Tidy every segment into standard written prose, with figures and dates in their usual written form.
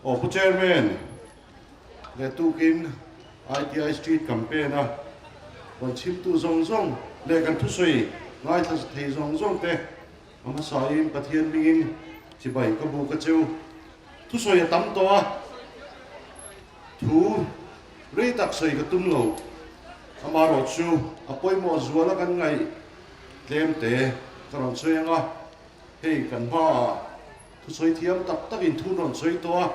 Aw Pu Chairman, leh tukin ITI Street Campaign a rawn chhimtu zawng zawng leh kan thusawi ngaithla thei zawng zawng te a hmasain Pathian hmingin chibai ka bu ka cheu. Thusawi a tam tawh a, thu rei tak sawi ka tum lo. Amaherawhchu a pawimawh zuala kan ngaih tlem te ka rawn sawi ang a, hei kan hmaah Thusawi thiam tak takin thu rawn sawi tawh a,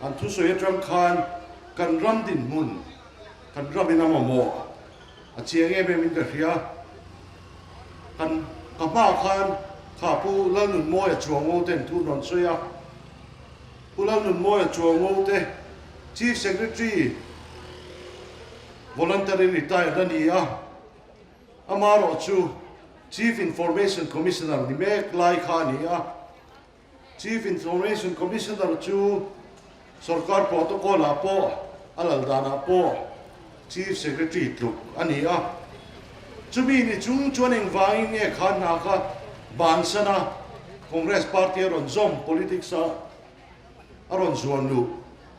an thusawi atang khan kan ram dinhmun, kan ramin a mamawh a chiang em em in ka hria. Kan ka hmaah khan kha Pu Lalnunmawia Chuango ten thu rawn sawi a, Pu Lalnunmawia Chuango te Chief Secretary voluntary retired a ni a, Amaherawh chu Chief Information Commissioner ni mek lai kha a ni a. Chief Information Commissioner chu sorkar protocol-ah pawh a lal danah pawh Chief Secretary tluk a ni a. Chumi ni chung chuan engvangin nge kha hna kha bansan a Congress party a rawn zawm politics-a a rawn zuan luh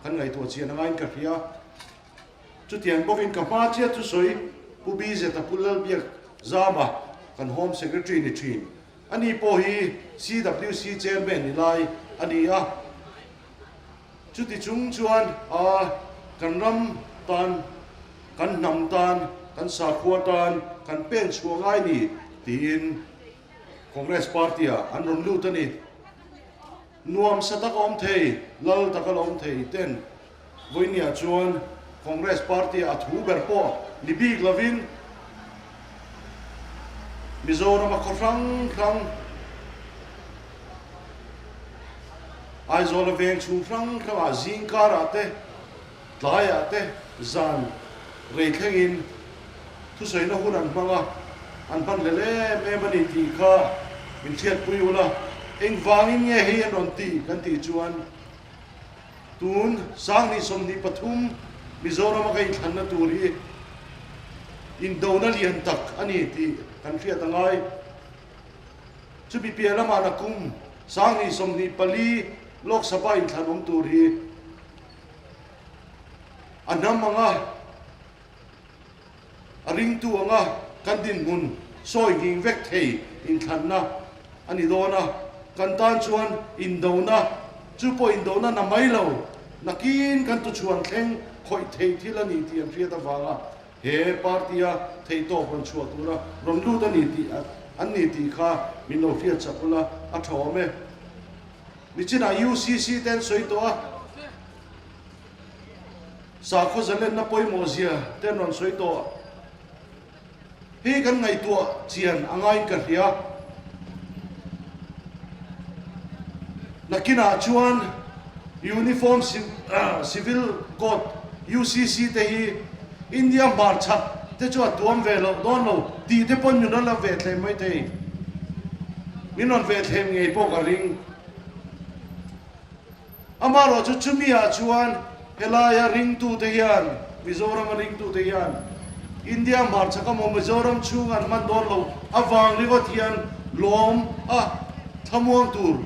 kan ngaihtuah chian angaiin ka hria. Chutiang bawkin ka hma chiah thusawi Pu BZ a Pu Lalbiak Zama kan Home Secretary ni thin. Ani pawh hi CWC Chairman ni lai a ni a. Chuti chung chuan a kan ram tan, kan hnam tan, kan sakhua tan kan pen chhuah ngai ni tiin Congress Party ah an rawn lut a ni. Nuam sa tak a awm thei, lal tak a la awm thei ten Vawinia chuan Congress party a thu ber pawh ni bik lovin Mizoram a khaw hrang hrang, Aizawl a veng chhung hrang hrangah zingkarah te, tlaiah te zan rei thlengin thusawina hun an hmang a, an hman hlel em em a ni tih kha min hriatpui ula, engvangin nge hei an rawn ti kan tih chuan Tun Sangni 23 Mizorama ka inthlanna tur hi indona lian tak a ni tih kan hriat a ngai. Chumi piah lamah nakum Sangni 24 Lok Sabha inthlan awm tur hi a hnam anga a ringtu anga kan dinhmun sawi nghing vek thei inthlanna a ni dawn a, kan tan chuan indona, chu pawh indona na mai lo, nakin kan tuchhuan thleng khawih thei thil a ni tih an hriat avanga he party-a theihtawp rawn chhuah tura rawn lut a ni tih an ni tih kha min lo hriat chak ula a tha awm e. Nichinah UCC te an sawi tawh a. Sakhaw zalenna pawimawh zia te an rawn sawi tawh. Hei kan ngaihtuah chian a ngaiin ka hria. Nakinah chuan Uniform Civil Code, UCC, te hi India hmarchhak te chu a tuam ve loh dawn lo tih te pawn min rawn la ve thlem maithei. Min rawn ve thlem ngei pawh ka ring. Amaherawh chu chumiah chuan helaia ringtute hian, Mizorama ringtute hian India hmarchhak emaw Mizoram chhung an hman dawn lo avang ringawt hian lawm a thlamuang tur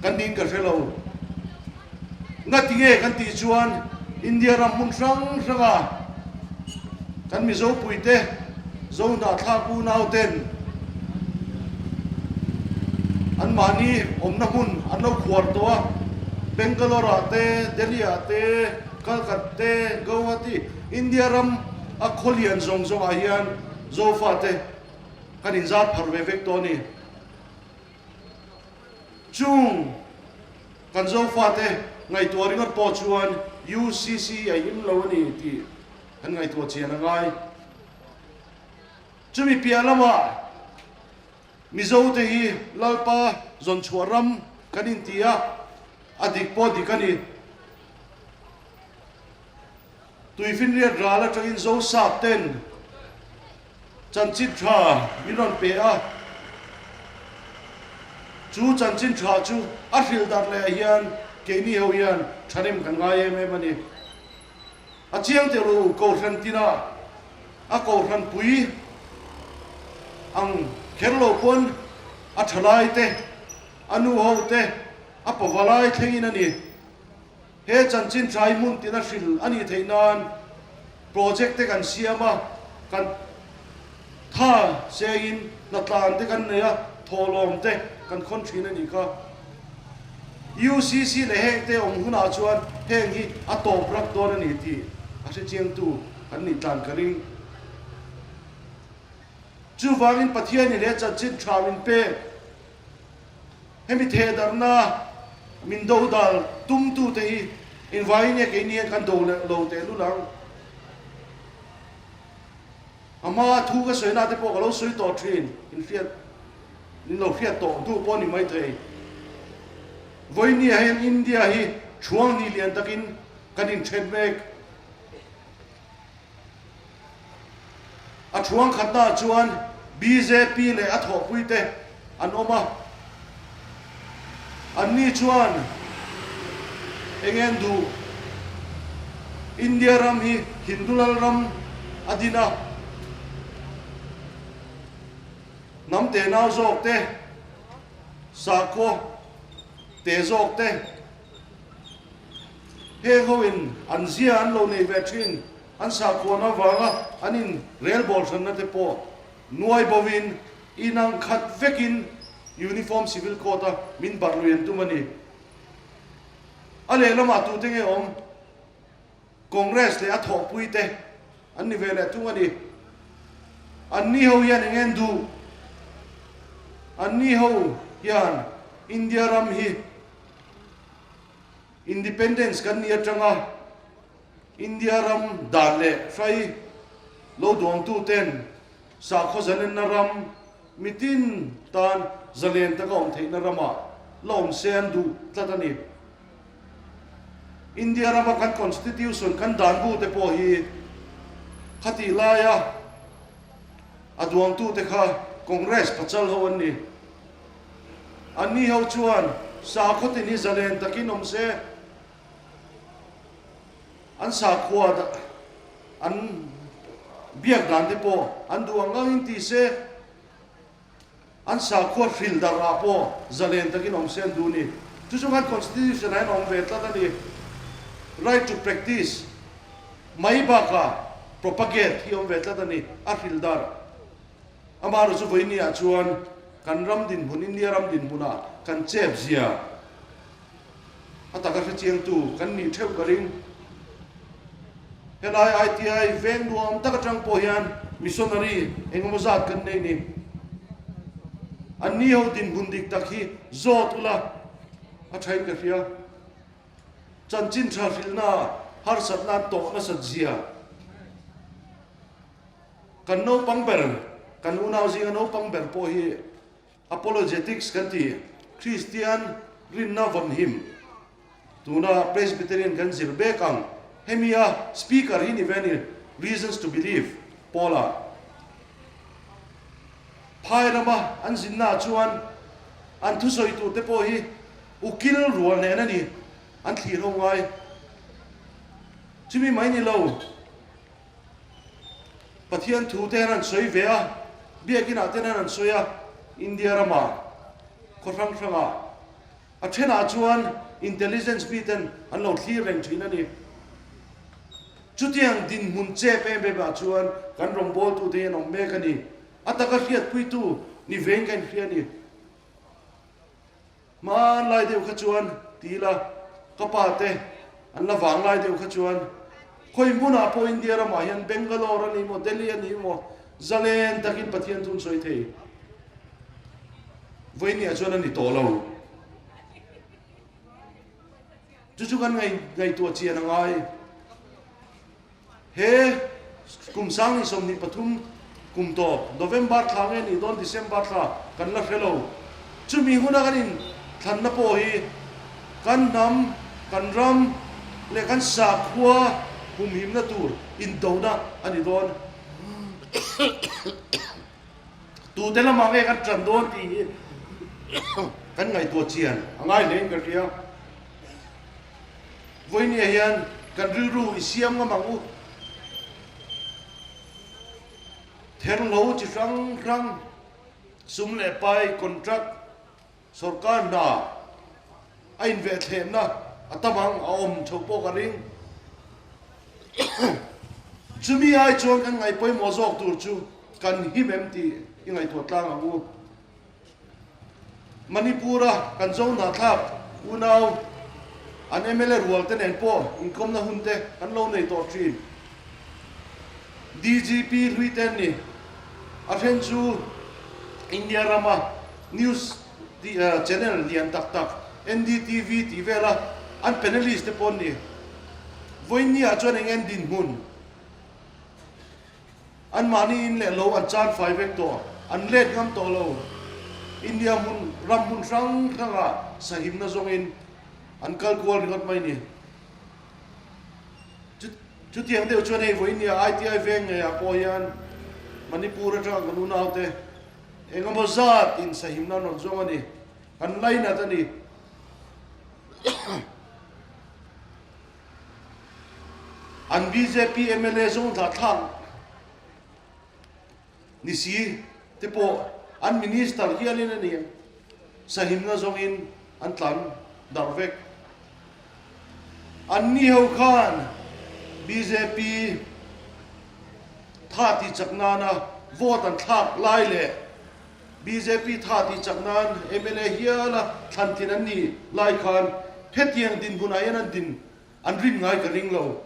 kan niin ka hre lo. Ngati nge kan tih chuan India ram hmun hrang hranga kan Mizopuite, Zohnahthlak unauten anmahni awmna hmun an lo khuar tawh a, Bangalore-ah te, Delhi-ah te, Calcutta te, Guwahati, India ram a khaw lian zawng zawngah hian Zofate kan inzar phar ve vek tawh a ni. Chung kan Zofate ngaihtuah ringawt pawh chuan UCC a him lo a ni tih kan ngaihtuah chian a ngai. Chumi piah lamah Mizote hi Lalpa zawnchhuah ram kan inti a, a dik pawh dik a ni. Tuifinriat ral atangin Zosap ten chanchin tha min rawn pe a, chu chanchin tha chu a hrilh darh leh ah hian keini ho hian thahnem kan ngai em em a ni. A chiang teh ru Kohhran tinah a Kohhran pui ang kher lo pawn a thalai te, a nu ho te, a pavalai thlengin a ni. He chanchin tha hi hmun tina hril a nih theih nan project te kan siam a, kan tha sengin hnatlan te kan nei a, thawhlawm te kan khawn thin a nih kha. UCC leh heng te awm hunah chuan heng hi a tawp rak dawn a ni tih a hrechiangtu kan nih tlan ka ring. Chuvangin Pathianin he chanchin tha min pek. Hemi thehdarhna min do dal tumtute hi engvangin nge keini hian kan do leh lo tehlul ang? A hmaa thu ka sawina te pawh ka lo sawi tawh thin, in hriat, in lo hriat tawh hnu pawh a ni maithei. Vawinia hian India hi thuanghnih lian takin kan inthen mek. A thuang khatnaah chuan bjp leh a thawhpuite an awm a, anni chuan eng en duh India ram hi Hindu lal ram a din a, hnam tenau zawk te, sakhaw te zawk te, Heng hoin an zia an lo nei ve thin, an sakhuan avanga an in relbawl hranna te pawh nuai bovin inang khat vekin Uniform Civil Code a min barh lui an tum a ni. A lehlamah tute nge awm? Congress leh a thawhpui te an ni ve leh thung a ni. Anni ho hian eng en duh? Anni ho hian India ram hi Independence kan nih atanga India ram dan leh hrai lo duangtuten sakhaw zalenna ram mitin tan zalen taka awm theihna ramah la awm se an duh tlat a ni. India rama kan Constitution kan dan bu te pawh hi khatih laia a duangtute kha Congress pachal ho an ni. Anni ho chuan sakhaw tin hi zalen takin awm se, an sakhua an biak dan te pawh an duh ang angin ti se, an sakhua hril darh ah pawh zalen takin awm se an duh ni. Chu chu khan Constitution ah hian awm ve tlat a ni. Right to practice mai bakah propagate hi awm ve tlat a ni, a hril darh. Amaherawhchu chu vawinia chuan kan ram dinhmun, India ram dinhmunah kan chep zia a taka hrechiangtu kan nih theuh ka ring. Helai ITI veng nuam tak atang pawh hian missionary engemaw zat kan nei ni. Anni ho dinhmun dik tak hi zawt ula a thain ka hria. Chanchin tha hrilhna harsatna an tawh nasat zia. Kan naupang ber, kan unau zinga naupang ber pawh hi Apologetics kan ti, Kristian rinna vawnhim, tuna Presbyterian kan zir bek ang, hemi a speaker hi ni ve a ni, Reasons to Believe pawlah. Phai rama an zinnaah chuan an thusawi turte pawh hi ukil rual nen a ni, an thlir ho ngai. Chumi mai ni lo. Pathian thu te hian an sawi ve a, biakinah te hian an sawi a, India ramah, khaw hrang hrangah. A thenah chuan intelligence mi ten an lo thlir reng thin a ni. Chutiang dinhmun chep em em ah chuan kan rawngbawltute hian awm mek a ni. A taka hriatpuitu ni vein ka inhria a ni. Hmanlai deuh kha chuan ti ila, ka pa te an la vang lai deuh kha chuan khawi hmunah pawh India ramah hian Bangalore a ni maw, Delhi a ni maw, zalen takin Pathian chu an sawi thei. Vawinia chuan a ni tawh lo. Chu chu kan ngaihtuah chian a ngai. He kum 2023 kum tawp November thla nge nih dawn December thla kan la hre lo. Chumi huna kan inthlanna pawh hi kan hnam, kan ram leh kan sakhua humhimna tur indona a ni dawn. Tute lamah nge kan tan dawn tih hi kan ngaihtuah chian a ngai hlein ka hria. Vawinia hian kan rilru i siam ngam ang u. Therhlo chi hrang hrang, sum leh pai, contract, sorkar hna a invehthlehna a. A tam ang, a awm chho pawh ka ring. Chumi ai chuan kan ngaih pawimawh zawk tur chu kan him em tih i ngaihtuah tlang ang u. Manipur-a kan zo hnahthlak unau an mla rual te nen pawh inkawmna hun te kan lo nei tawh thin. DGP hlui te an ni. A then chu India rama news channel lian tak tak NDTV tih vela an panelist te pawh an ni. Vawiinniah chuan eng en dinhmun? Anmahni in leh lo an chan fai vek tawh, an let ngam tawh lo. India hmun ram hmun hrang hrangah sahimna zawngin an kal kual ringawt mai ni. Chutiang deuh chuan hei vawiinnia ITI veng ngeiah pawh hian Manipur atanga kan unaute eng emaw zat in sahimna an rawn zawng a ni, kan lainat a ni. An bjp mla zawng hlahthlak ni si te pawh an minister hialin a ni sahimna zawngin an tlan darh vek. An ni ho khan bjp tha tih chak nana vote an thlak lai leh Bjp tha tih chak nan mla hiala thlan thin an nih lai khan hetiang dinhmunah hian an din an rin ngai ka ring lo.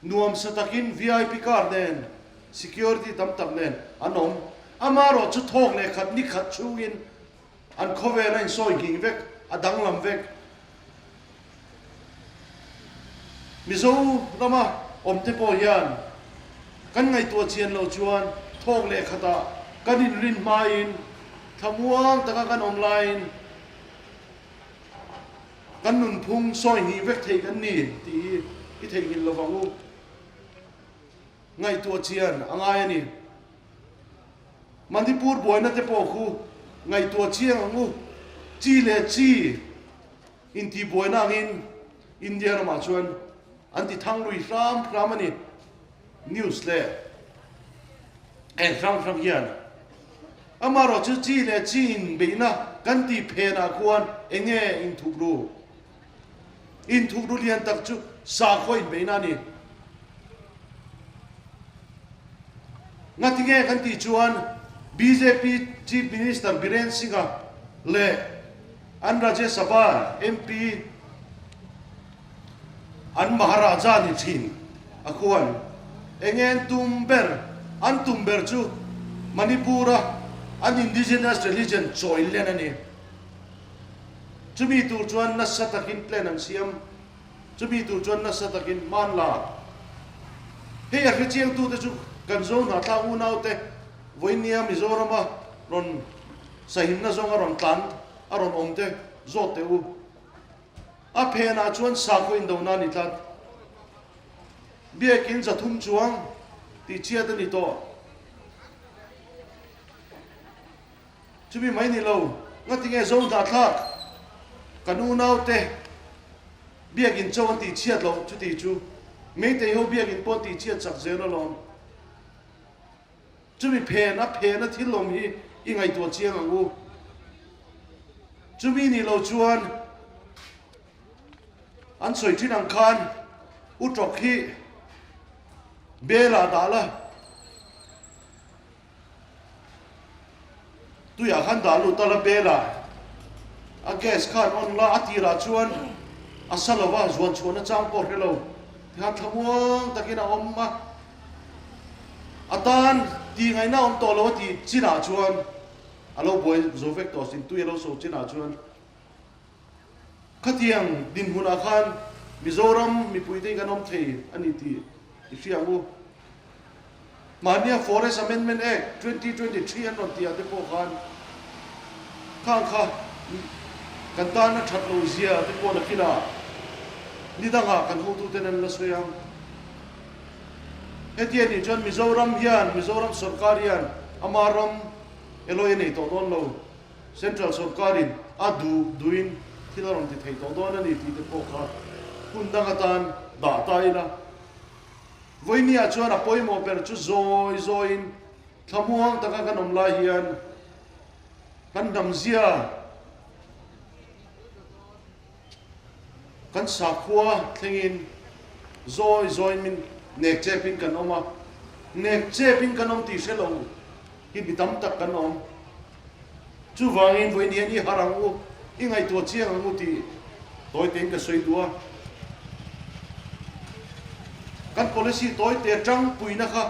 Nuamsa takin vip car nen security tam tak nen an awm. Amaherawh chu thawk leh khat ni khat chhungin An khawvel a insawi nghing vek, a danglam vek. Mizo rama awmte pawh hian kan ngaihtuah chian loh chuan thawk leh khatah kan inrin hmain thlamuang taka kan awm laiin kan nunphung sawi nghih vek thei kan ni tih hi i theihnghilh lovang u. Ngaihtuah chian a ngai a ni. Manipur buaina te pawh khu ngaihtuah chiang ang u. Chi leh chi intihbuaina angin India ramah chuan an ti thang lui hram hram a ni. News leh eng hrang hrang hian amaherawh chu chi leh chi inbeihna kan tih phenah khuan eng nge inthup ru? Inthup ru lian tak chu sakhua inbeihna a ni. Ngatinge kan tih chuan bjp Chief Minister Biren Singh-a leh an Rajya Sabha MP an Maharaja ni thin a khuan enge an tum ber? An tum ber chu Manipur-a an indigenous religion chawi len a ni. Chumi tur chuan nasa takin plan an siam. Chumi tur chuan nasa takin hman la. Hei a hrechiangtute chu kan zo hnahthlak unaute vawinia Mizorama rawn sahimna zawnga rawn tlan a rawn awm te zawt teh u. A phenah chuan sakhaw indona a ni tlat. Biakin 300 chuang tihchhiat a ni tawh. Chumi mai ni lo, ngatinge zo hnahthlak kan unaute biakin cho an tihchhiat loh chuti chu Meitei ho biakin pawh an tihchhiat chak zel alawm. Chumi phen a phen a thil awm hi i ngaihtuah chiang ang u. Chumi ni lo chuan an sawi thin ang khan u tawk hi bel ah dah la. Tuiah khan dah lut a la bel a, a gas khan on la, a tirah chuan a sa lo va, zuan chhuahna chang pawh hre lo tikhan thlamuang takin a awm a, a tan tih ngaihna awm tawh lo a tih chinah chuan a lo buai zo vek tawh sin, tui a lo so chinah chuan khatiang dinhmunah khan Mizoram mipuite hi kan awm thei a ni tih i hria ang u. Mahnia Forest Amendment Act 2023 an rawn tih ah te pawh khan khang kha kan tan a that lo zia te pawh nakinah ni dangah kan hotuten an la sawi ang. Heti a nih chuan Mizoram hian, Mizoram sorkar hian ama ram elawi a nei tawh dawn lo. Central sorkarin a duh duhin thil a rawn ti thei tawh dawn a ni tih te pawh kha hun dang atan dah ta ila. Vawinia chuan a pawimawh ber chu zawi zawiin thlamuang taka kan awm lai hian kan hnamzia. Kan sakhua thlengin zawi zawiin min nek chepin kan awm a, nek chepin kan awm tih hre lo hi mi tam tak kan awm. Chuvangin vawiin hian i har ang u, i ngaihtuah chiang ang u tih tawi tein ka sawi duh a. Kan policy tawi te tangpuina kha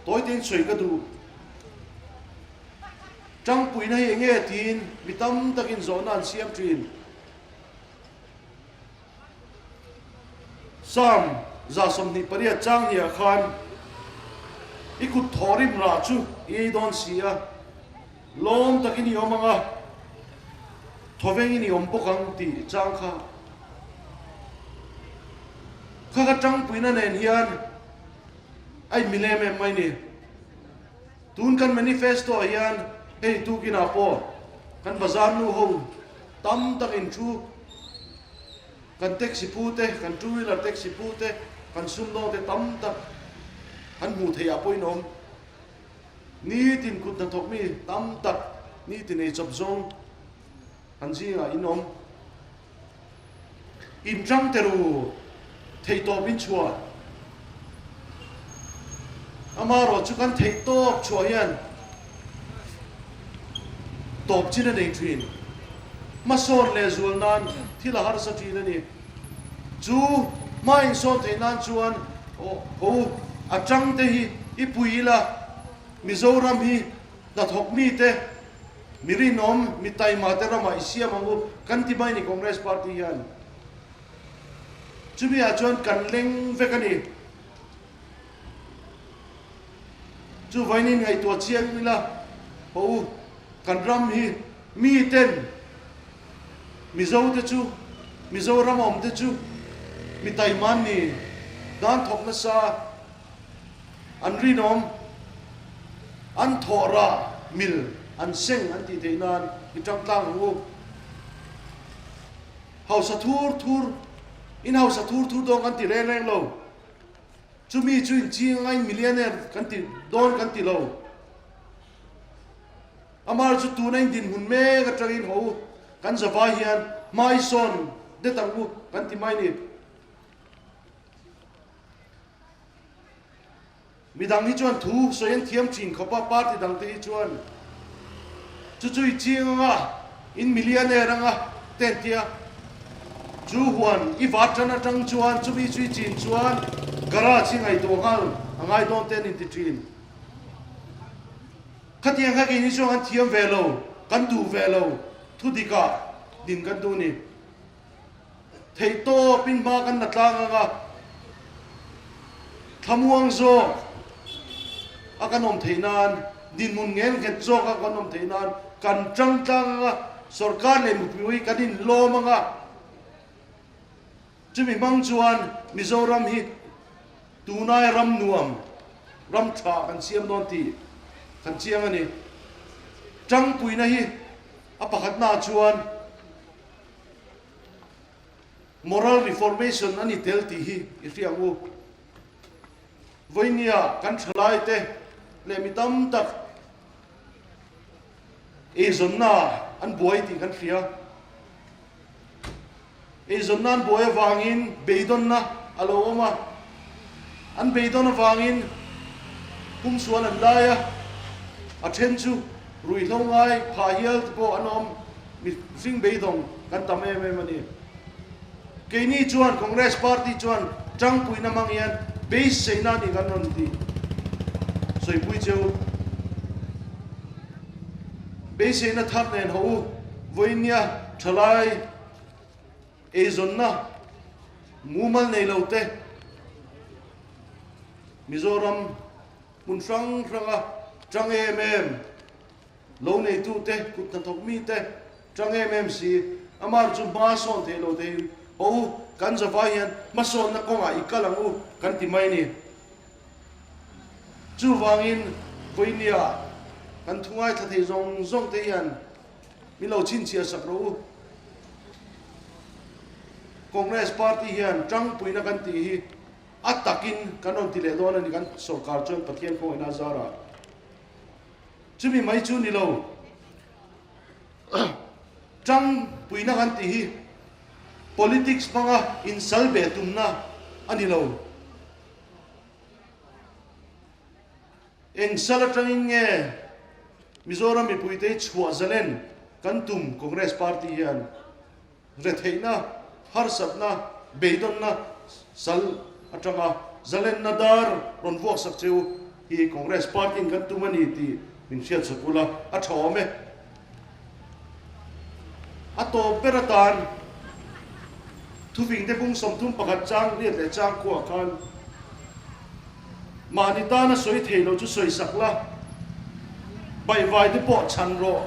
tawi tein sawi ka duh. Tangpuina hi enge tiin mi tam takin zawhna an siam thin. Psalm 28 chang hniah khan, I kut thawhrim rah chu i ei dawn si a, lawm takin i awm ang a, thawvengin i awm bawk ang tih chang kha. Kha ka tangpuina nen hian a inmil em em mai ni. Tun kan manifesto ah hian hei tukinah pawh kan bazar nu ho tam tak in thu kan taxi pu te, kan two wheeler taxi pu te, kan sumdawng te tam tak kan hmuh theih ah pawh in awm. Nitin kut hnathawk mi tam tak nitin eichawp zawng kan zingah in awm. In tang te ru, theihtawp in chhuah. Amaherawh chu kan theihtawp chhuah hian tawp chin a nei thin. Hmasawn leh zual nan thil a harsa thin a ni. Chu hma insawn theih nan chuan ho a tang te hi i pui ila, Mizoram hi hnathawk mite, Mi rinawm, mi taima te ramah i siam ang u kan ti mai ni Congress party hian. Chumi ah chuan kan leng vek a ni. Chuvainin ngaihtuah chiang ila haw u, kan ram hi mi ten Mizo te chu, Mizoram awm te chu mi taima an ni, dan thawk nasa. An rinawm, an thawh rah mil an seng an tih theih nan i tang tlang ang u. Hausa thur thur, in hausa thur thur dawn kan ti reng reng lo. Chumi chu in ching anga in millionaire kan ti dawn kan ti lo. Amar chu tuna in dinhmun mek atangin haw u, kan zavai hian hmai sawn det ang u kan ti mai ni. Midang hi chuan thu sawi an thiam thin khawp a, party dang te hi chuan chu chu i ching anga, in millionaire anga te an tia. Chu huan i vat tan atang chuan chumi chu i chin chuan garage hi ngaihtuah nghal a ngai dawn te an inti thin. Khatiang kha keini chuan kan thiam ve lo, kan duh ve lo, thu dikah din kan duh ni. Theihtawpin hma kan la tlang ang a, thlamuang zawk a kan awm theih nan, dinhmun ngelnghet zawk a kan awm theih nan kan tang tlang ang a, sorkar leh mipui kan inlawm ang a. Chumi hmang chuan Mizoram hi tunai ram nuam, ram tha kan siam dawn tih kan chiang a ni. Tangpuina hi a pakhatnaah chuan, Moral Reformation a ni tel tih hi i hria ang u. Vawinia kan thalaite leh mi tam tak eizawnna an buai tih kan hria. Eizawnna an buai avangin beidawnna a lo awm a, an beidawn avangin pumsual an lai a, a then chu ruihhlo ngai phah hial te pawh an awm. Mihring beidawng kan tam em em a ni. Keini chuan Congress party chuan tangpuina hmang hian beiseina a ni kan rawn ti sawipui cheu. Beiseina thar nen haw u, vawinia thalai eizawnna mumal nei lo te Mizoram hmun hrang hranga tang em em Lo neitute, kut hnathawk mite, tang em em si, amah chu hma sawn theih lo theihin, Haw u, kan zavai hian hmasawnna kawngah i kal ang u, kan ti mai ni. Chuvangin, vawinia kan thu ngaithla thei zawng zawng te hian min lo chhinchhiah sak rawh u. Congress party hian tangpuina kan tih hi a takin kan rawn ti leh dawn a ni, kan sorkar chuan Pathian khawngaihna zarah. Chumi mai chu ni lo. Tang puina kan tih hi politics hmanga insal ve tumna a ni lo. Eng sal atangin nge Mizoram mipuite hi chhuah zalen kan tum Congress party hian retheihna, harsatna, beidawnna sal atanga zalenna dar rawn vuaksak cheu hi Congress party in kan tum a ni tih min hriatsak ula a tha awm e. A tawp ber atan thufingte bung 31 chang riat leh chang khuaah khan mahni tana sawi thei lo chu sawi sak la, baihvai te pawh chhan rawh,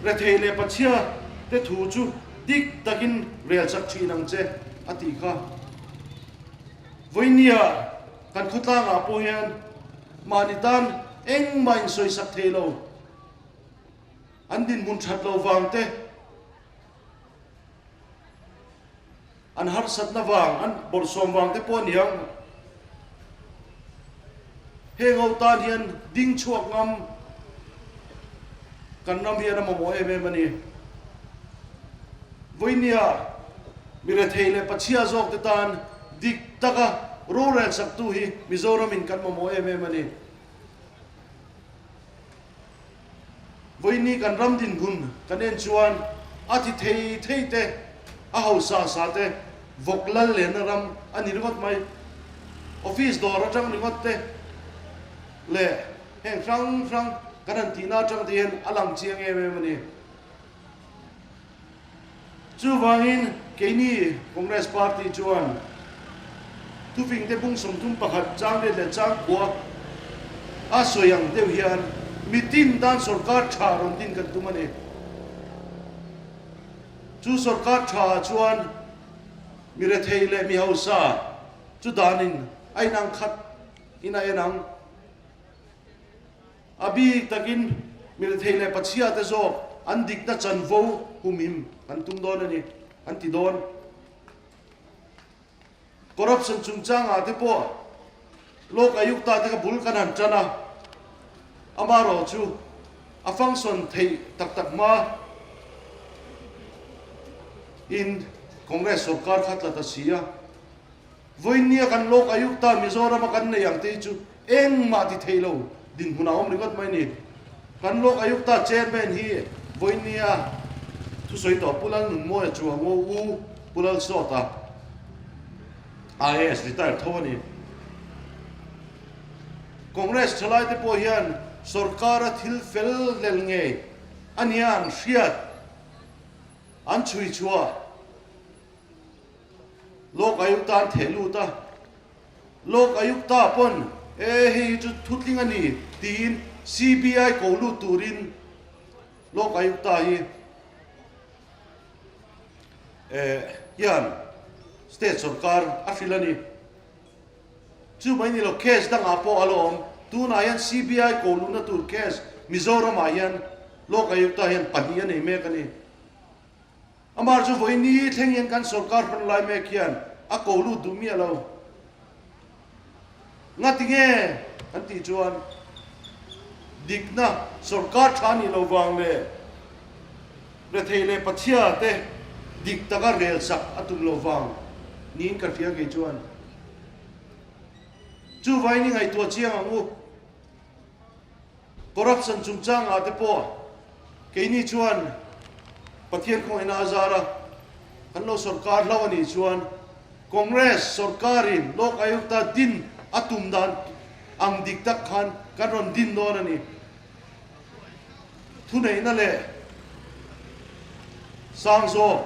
rethei leh pachhia te thu chu dik takin rel chak thin ang che a tih kha. Vawinia kan khawtlangah pawh hian mahni tan engmah insawi sak thei lo. An dinhmun that lo vang te, an harsatna vang, an bawrhsawm vang te pawh a ni ang. Heng ho tan hian ding chhuak ngam kan ram hian a mamawh em em a ni. Vawinia mi rethei leh pachhia zawk te tan dik taka rorel saktu hi Mizoramin kan mamawh em em a ni. Vawiini kan ram dinhmun kan en chuan a ti thei thei te, a hausa sa te vawk lal lenna ram a ni ringawt mai. Office dawr atang ringawt te leh heng hrang hrang kan han tihna atang te hian a lang chiang em em a ni. Chuvangin keini Congress Party chuan thufingte bung 31 chang riat leh chang kua a sawi ang deuh hian mitin tan sorkar tha rawn din kan tum a ni. Chu sorkar tha ah chuan mi rethei leh mi hausa chu danin a inang khat in a en ang. A bik takin mirethei leh pachhiate zawk an dikna chanvo humhim an tum dawn a ni, an ti dawn. Corruption chungchangah te pawh Lok Ayukta te kha bul kan han tan a, amaherawh chu a function theih tak tak hma in Congress sorkar kha tla ta si a. Vawinia kan Lok Ayukta Mizorama kan nei ang te hi chu engmah ti thei lo dinhmun a awm ringawt mai ni. Kan Lok Ayukta Chairman hi vawinia thusawi tawh Pu Lalnunmawia Chuango U Pu Lalsawta IAS retired tho a ni. Congress thalaite pawh hian sorkara thil fel lel ngei a nia an hriat an chhui chhuah. Lok Ayukta an theh lut a, Lok Ayukta pawn e hei hi chu thutling a ni tiin CBI ko lut turin Lok Ayukta hi eh hian state sorkar a hrilh a ni. Chu mai ni lo case dangah pawh a la awm. Tunah hian CBI ko luhna tur case Mizoramah hian Lok Ayukta hian pahnih a nei mek a ni. Amah chu vawi ni thleng hian kan sorkar hrawn lai mek hian a ko lut duh miah lo. Ngati nge kan tih chuan dikna sorkar tha nih lo vang leh rethei leh pachhia te dik taka rel sak a tum lo vang niin ka hria kei chuan. Chuvangin i ngaihtuah chiang ang u. Corruption chungchangah te pawh keini chuan Pathian khawngaihna a zar a, kan lo sorkar hlauh a nih chuan Congress sorkarin Lok Ayukta din a tum dan ang dik tak khan kan rawn din dawn a ni. Thuneihna leh sang zawk,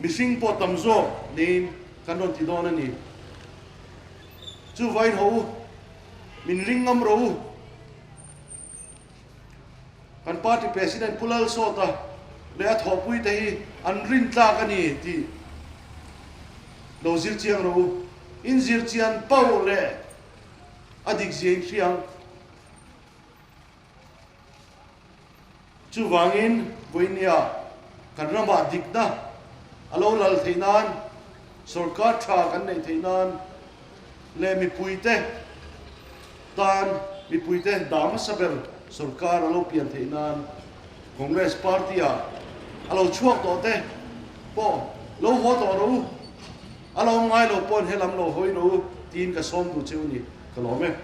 mihring pawh tam zawk neiin kan rawn ti dawn a ni. Chuvain ho u. Min ring ngam rawh u. Kan party president Pu Lalsawta leh a thawhpuite hi an rin tlak a ni tih lo zir chiang rawh u. In zir chian poh leh a dik zia in hria ang. Chuvangin, vawinia kan ramah dikna a lo lal theih nan, sorkar tha kan neih theih nan leh mipuite tan mipuite dah hmasa ber sorkar a lo pian theih nan. Congress party ah a lo chhuak tawh te pawh lo haw tawh rawh u, a lo awm ngai lo pawn helam lo hawi rawh u tiin ka sawm duh cheu a ni, ka lawm e.